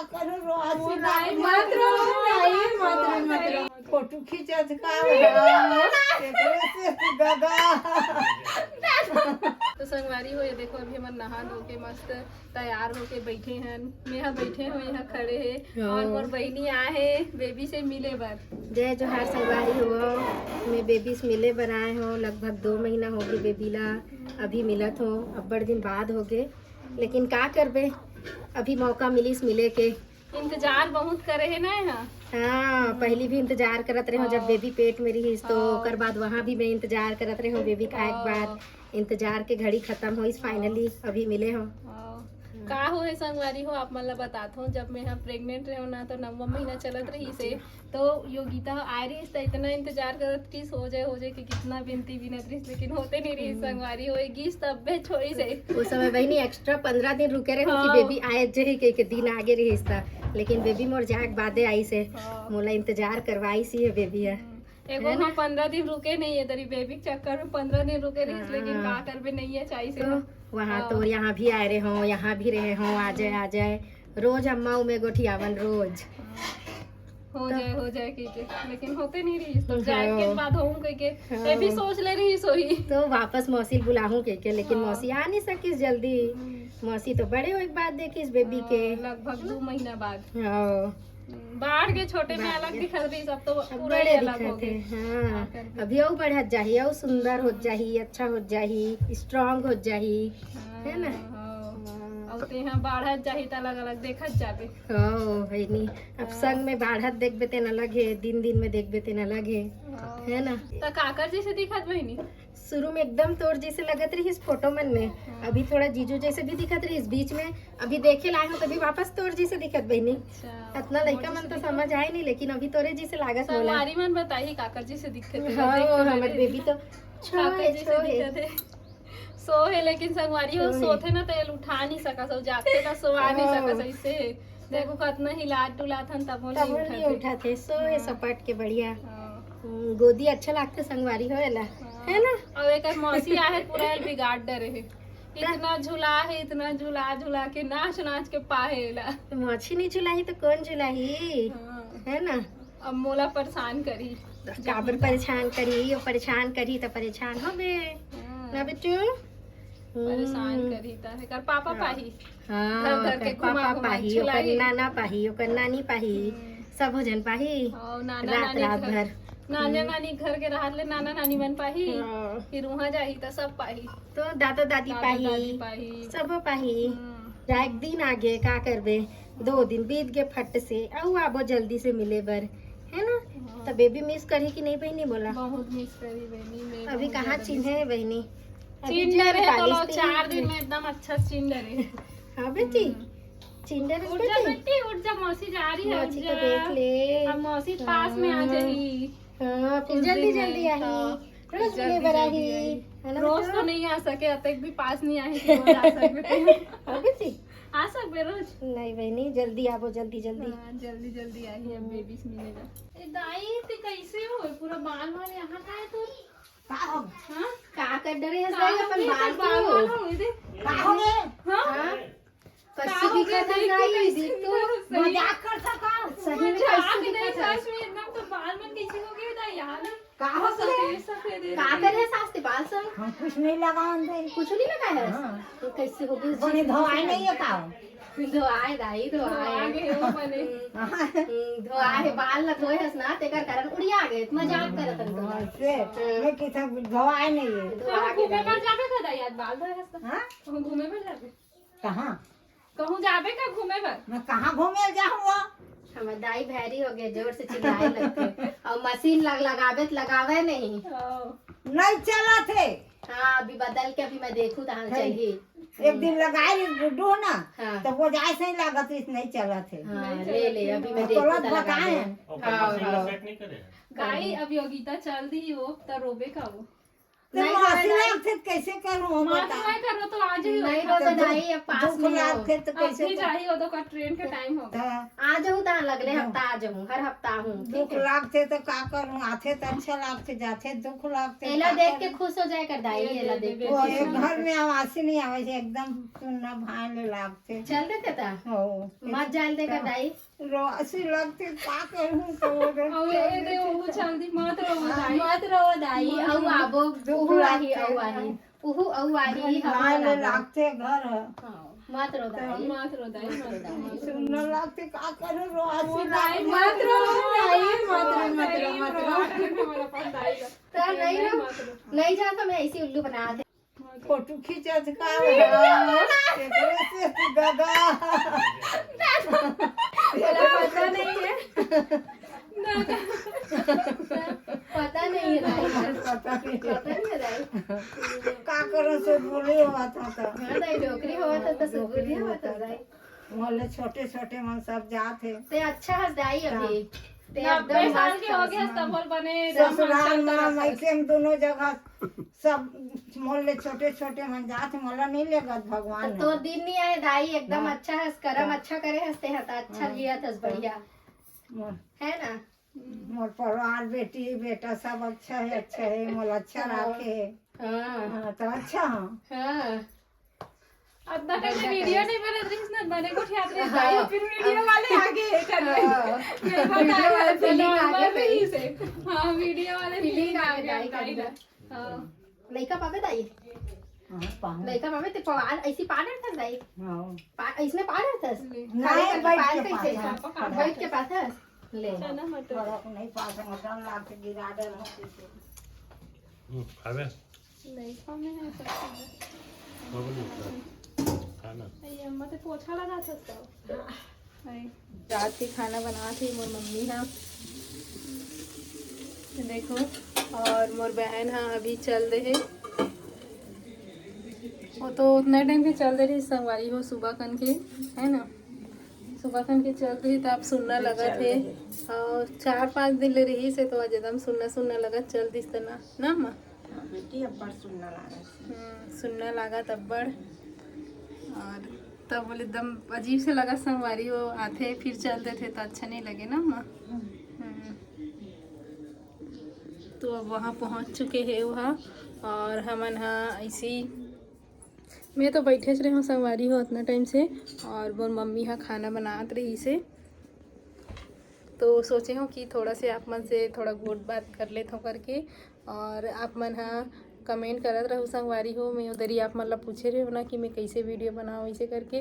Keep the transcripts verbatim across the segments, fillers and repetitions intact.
करो, रो, आशीर्वाद मत रो, मत रो, मत रो। फोटो खींचत का हो? एकरे से दादा। तो संगवारी हो, ये देखो, अभी हमन नहा धो के मस्त तैयार होके बैठे हन। मेहा बैठे हो, यहाँ खड़े हे। हाँ। और मोर बहिनी आए हे बेबी से मिले बर। जय जोहार संगवारी हो, मैं बेबी से मिले बर आए हो। लगभग दो महीना हो गए बेबी ला, अभी मिलत हो, अब्बड़ दिन बाद हो गए, लेकिन का करबे, अभी मौका मिलिस मिले के। इंतजार बहुत करे हे ना यहाँ। हाँ, पहली भी इंतजार करत रहे हो जब हाँ। बेबी पेट में रहिस, तो हाँ। ओकर बाद वहाँ भी मैं इंतजार करत रहे हो बेबी खाए के बाद। हाँ। इंतजार के घड़ी खत्म होइस, finally अभी मिले हो। हाँ। का होहे संगवारी हो, आप मन ला बतात हो, जब मैं यहाँ प्रेग्नेंट रहे हो ना, तो नौवा महीना चलत रहिस हे, तो योगिता आए रहिस, त इतना इंतजार करत कि हो जाए, हो जाए, कि कितना बिनती बिनत रहिस, लेकिन होते नहीं रहिस। हम्म। संगवारी हो गिस, तब बे छोड़ी से। उस समय बहिनी एक्स्ट्रा पंद्रह दिन रुके रहे हो कि हाँ। बेबी आए जही के, के दिन आगे रहिस था, लेकिन बेबी मोर जाए के बादे आइस हे। हाँ। मोला इंतजार करवाइस हे बेबी हे। हम्म। एगो है ना? हम पंद्रह दिन रुके नहीं है तेरी बेबी के चक्कर में, पंद्रह दिन रुके रहिस, लेकिन हाँ। का करबे, नहीं है चाहिए से तो ना। वहाँ हाँ। तो यहाँ भी आए रहे हो, यहाँ भी रहे हो, आ जाए, आ जाए। रोज अम्मा उमे गोठियावन रोज। हाँ। हो तो जाए, हो जाए कहिके, लेकिन होते नहीं रहिस, तो जाए के हाँ। बाद होऊं कहिके, हाँ। ये भी सोच ले रहिस होही। तो वापस मौसी बुलाहूं कहिके, लेकिन हाँ। मौसी आ नहीं सकिस जल्दी। हम्म। मौसी तो बड़े होए के बाद देखिस बेबी हाँ, के। लगभग दो महीना बाद। हाँ। हम्म, बाढ़ के छोटे में बाढ़ अलग के। दिखत रहिस, अब तो अब पूरा ही बड़े अलग हो दिखत गए। हे, हाँ। का करबे? अभी अउ बढ़त जाही, अउ सुंदर होत जाही, अच्छा होत जाही, स्ट्रॉन्ग होत जाही, हाँ, है ना? हाँ। हाँ। अब ते यहाँ बाढ़त जाही त अलग अलग देखत जाबे। हाँ, है नी। अब हाँ। संग में बाढ़त देखबे तेन अलग हे, दिन दिन में देखबे तेन अलग हे, हाँ। है ना? त काकर जैसे दिखत बहिनी? शुरू में एकदम तोर जैसे लगत रहिस फोटो मन में, हाँ। अभी थोड़ा जीजू जैसे भी दिखत रहिस बीच में, अभी देखे लाए हो तभी वापस तोर जैसे दिखत बहिनी। अच्छा। अतना लइका मन तो समझ आए नहीं, लेकिन अभी तोरे जैसे लागत मोला। संगवारी मन बताही काकर जैसे दिखत हे, हाँ, देख तो हमर रहे बेबी तो काकर छोहे, जैसे छोहे। दिखत हे। सो हे, लेकिन संगवारी हो सो हे। सोथे ना तो एल उठा नहीं सकस, अउ जागथे ना सोवा नहीं हाँ। सकस, ऐसे हे। देखो कतना हिलात डुलात हन, तबो तबो नहीं नहीं उठत हे। उठत हे, सो हे हाँ। सपट के बढ़िया। हाँ। हम्म, गोदी अच्छा लागथे संगवारी हो एला, हाँ। है ना? अउ एकर मौसी आहे पूरा एल बिगाड़ डरे हे। इतना झुला हे, इतना झुला झुला के नाच नाच के पाहे एला। तो मौसी नहीं झुलाही तो कौन झुलाही? हाँ। है ना? अब मोला परेशान करी। काबर परेशान करी? यो परेशान करी तो परेशान होबे। हाँ। ना बेटू? परेशान हम्म। करी त एकर पापा हाँ। पाही। हाँ, घर घर ओकर के घुमा पापा घुमा पाही, ओकर झुलाही। नाना पाही, ओकर नानी पाही, हम्म। सबो झन पाही। हाँ, नाना रात नानी रात घर, भर। नाना हम्म। नानी घर के राहत ले नाना नानी मन पाही। हाँ। फिर वहाँ जाही त सब पाही। तो दादा दादी दादा पाही, दादी पाही। सबो पाही। हम्म। जाए के दिन आगे, का करबे? दो दिन बीत गए फट से, अउ आबो जल्दी से मिले बर, है ना? हाँ। त बेबी मिस करही कि नहीं बहिनी बोला? बहुत मिस करी बहिनी, मैं अभी बहुत कहाँ ज्यादा चिन्हे मिस है बहिनी? अभी चिन जेल डरे तो पालिस लो, तीन चार दिन दिन। में एकदम अच्छा चिन डरे। हाँ बेटी, हम्म। चिन डरे उठ जा बेटी। बेटी, उठ जा, मौसी जा रही है, मौसी उठ को जा। देख ले। अब मौसी पास में आ हाँ। जाही। हाँ, फिर कुछ जल्दी दिन में, जल्दी आही। हाँ। रोज जल्दी मिले बर जल्दी आही, आही। है ना रोज बेटा? तो नहीं आ सके, अतक भी पास नहीं आही कि रोज आ सके। हाँ बेटी? आ सकबे रोज? नहीं बहिनी, जल्दी आबो, जल्दी, जल्दी। हाँ, जल्दी, जल्दी आही अब हम्म। बेबी से मिले ला। ए दाई, ते कैसे हो? पूरा बाल वाल यहाँ का है तोर? का हो? हाँ? का कर डरे हस का दाई हो अपन गया बाल तोर बाल को? वाल हो, ये देख। का हो गए? हाँ? हाँ? का कैसे हो गया दिखत है दाई, दाई? कैसे देख तो। दिखत है? सही मजाक करता का? सही में मजाक कैसे नहीं, दिखत है? सच में एकदम तो बाल मन कैसे हो गए दाई यार? का हो गया? सफेद, सफेद है का दाई। करे सास ते बाल संग? हम कुछ नहीं लगावन दे। कुछ नहीं लगा है? हाँ। तो कैसे हो गई? बने धोआए नहीं है का? धोआए दाई, धोआए। धोआ गए हो बने। हम्म, धोआ है, बाल ला धोए हस ना, तेकर कारण उड़िया गए, मजाक करत हन तोला। हाँ, से, हाँ। मैं किथा धोआए नहीं है। धोआ के घूमे दाई। बर जाबे का दाई, आज बाल धोए हस ना? हाँ? घूमे बर जाबे? कहाँ? कहूँ जाबे का घूमे बर? मैं कहाँ घूमे जाऊँ वो? हमर दाई भैरी हो गए, जोर से चिल्लाए लगथे। अउ मशीन लग लगावे त लगावे नहीं। ओ। नहीं चलत हे। हाँ, अभी बदल के अभी मैं देखूँ तहाँ है। चलही। एक दिन लगाए रही गुड्डू हो ना, हाँ। तो वो जाए सही लागत इस नहीं चलत हे। हाँ, नहीं ले चलत ले, हे। अभी मैं तो देखूँ तुरंत तहाँ बताए लगावे। हैं। ओकर हाँ, मशीन ला हाँ। सेट नहीं करे? दाई, अब योगिता चल दी वो, त रोबे का वो? नहीं, मासी नहीं। लागथे त कैसे करूँ, माफ बता। नहीं करो तो आज ही नहीं होता। हो तो दाई, अब पास दुख में हो। लागथे त अब कैसे भी करूँ? जाही हो तो का ट्रेन के टाइम हो गया। हाँ। आ जाऊँ ता, लगले हाँ। हफ्ता आ जाऊँ, हर हफ्ता हूँ, ठीक दुख है? लागथे त का करूँ, आथे त अच्छा लागथे, जाथे दुख लागथे त एला का देख के करूँ? खुश हो जाए कर दाई, ये एला दे, देख दे, के वो खुश एक हो। घर में आवासी नहीं आवे, एकदम सुन्ना भाई ले लागथे। चल देते ता? हो। मत जाए दे कर हाँ। दाई। रो, असी लगथे, का करूँ तो वो अउ ए दे, ओहू चल दी, मत रो हाँ। दाई। मत रो दाई, मत अउ रो। आबो, दुख ओहू आही, लागथे, अउ आही। हाँ। ओहू अउ आही, भाई हमर ले आबो। लागथे घर ह। हाँ। मत रो तो दाई। मत रो दाई, मत रो दाई। सुन्ना लागथे, का करूँ, रो, असी ओ दाई, लागथे। मत रो, दाई, मत रो, मत रो, मत रो। हमारा पास दाई का। तो नहीं नहीं, रो, मत रो। नहीं जा तो मैं ऐसी उल्लू बना दे। फोटो खींचत का? हाँ। एकरे से तू दादा। दादा, पता नहीं है। दादा। पता नहीं है दाई। पता नहीं। पता नहीं है दाई। का करो से बोले हुआ था तो। हाँ दाई, डोकरी हुआ था तो डोकरी सुबुद्धि हुआ हुआ था था। दाई। मोले छोटे छोटे मन सब जात हे। ते अच्छा हस दाई अभी। ते नब्बे एकदम साल मस्त के हो हस। गए, तब बोल बने, एकदम ससुराल अच्छा मा, था। मायके में दोनों जगह सब मोर ले छोटे छोटे मन जात हे, मोला नहीं लेगत भगवान तो तोर हे। दिन नहीं आए दाई, एकदम हाँ। अच्छा हस, करम हाँ। अच्छा करे हस ते ह, त अच्छा हाँ। जियत हस, बढ़िया। मोर, है ना? मोर परिवार, बेटी, बेटा सब अच्छा है, अच्छा है, मोला अच्छा हाँ। राखे है। हाँ। हाँ, तो अच्छा हाँ। हाँ। अब तक ऐसे वीडियो नहीं बनत रहिस ना, बने गोठियात रहिस हाँ। दाई, फिर वीडियो वाले आगे कर रहे। हाँ। नहीं बता वीडियो वाले रहे, फीलिंग आ नॉर्मल गई रही भाई। से। हाँ, वीडियो वाले फीलिंग फीलिंग आ आ गई गया दाई दाई का। का। हाँ। लइका पाबे दाई? हाँ, पाऊँ। लइका पाबे ते पवार, ऐसी पा डरथस दाई? हाँ। पा, इसने पा डरथस? नहीं, खाली करके बैठ पायल के कैसे? पाथस। बैठ के पाथस? ले। चना मटर। थोड़ा को नहीं पाथस, डर लागथे, गिरा डर हो कैसे। हम्म, खाबे? नहीं, खाने हैं सब चीजें। बाबू ने खाना। ये अम्मा ते पोछा लगा था तो। नहीं। रात के खाना बनात हे मोर मम्मी हा। देखो, और मोर बहन हा अभी चल दे हे। वो तो उतना टाइम के चल दे रही संगवारी हो, सुबह कन के, है ना? सुबह कन के चल रही त आप सुन्ना लगत हे। और चार पाँच दिन ले रही से तो आज एकदम सुन्ना सुन्ना लगत चल दिस तना, ना माँ? हाँ, बेटी, अब्बड़ सुन्ना लागत हे। हम्म, सुन्ना लागत अब्बड़। और तब बोले एकदम अजीब से लगत संगवारी हो, आथे फिर चल देथे त अच्छा नहीं लगे ना माँ। हम्म। तो अब वहाँ पहुँच चुके हे वहाँ, और हमन हा ऐसी, मैं तो बैठे रहे हूँ संगवारी हो उतना टाइम से, और मोर मम्मी हा खाना बनात रही से, तो सोचे हूँ कि थोड़ा से आप मन से थोड़ा गोठ बात कर लेत हूँ करके। और आप मन हा कमेंट करत रहू संगवारी हो, मैं उधर ही आप मन ला पूछे रहे हो ना कि मैं कैसे वीडियो बनाऊँ ऐसे करके।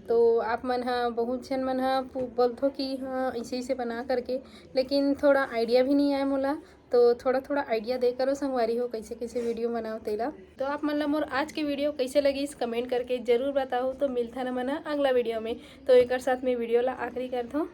तो आप मन हा बहुत झन मन हा पू-, बोलथो कि हाँ ऐसे ऐसे बना करके, लेकिन थोड़ा आइडिया भी नहीं आए मोला। तो थोड़ा थोड़ा आइडिया दे करो संगवारी हो कैसे कैसे वीडियो बनाओ तेला। तो आप मन ला मोर आज के वीडियो कैसे लगिस कमेंट करके जरूर बताओ। तो मिलथा ना मन हा अगला वीडियो में। तो एकर साथ में वीडियो ला आखिरी करथों।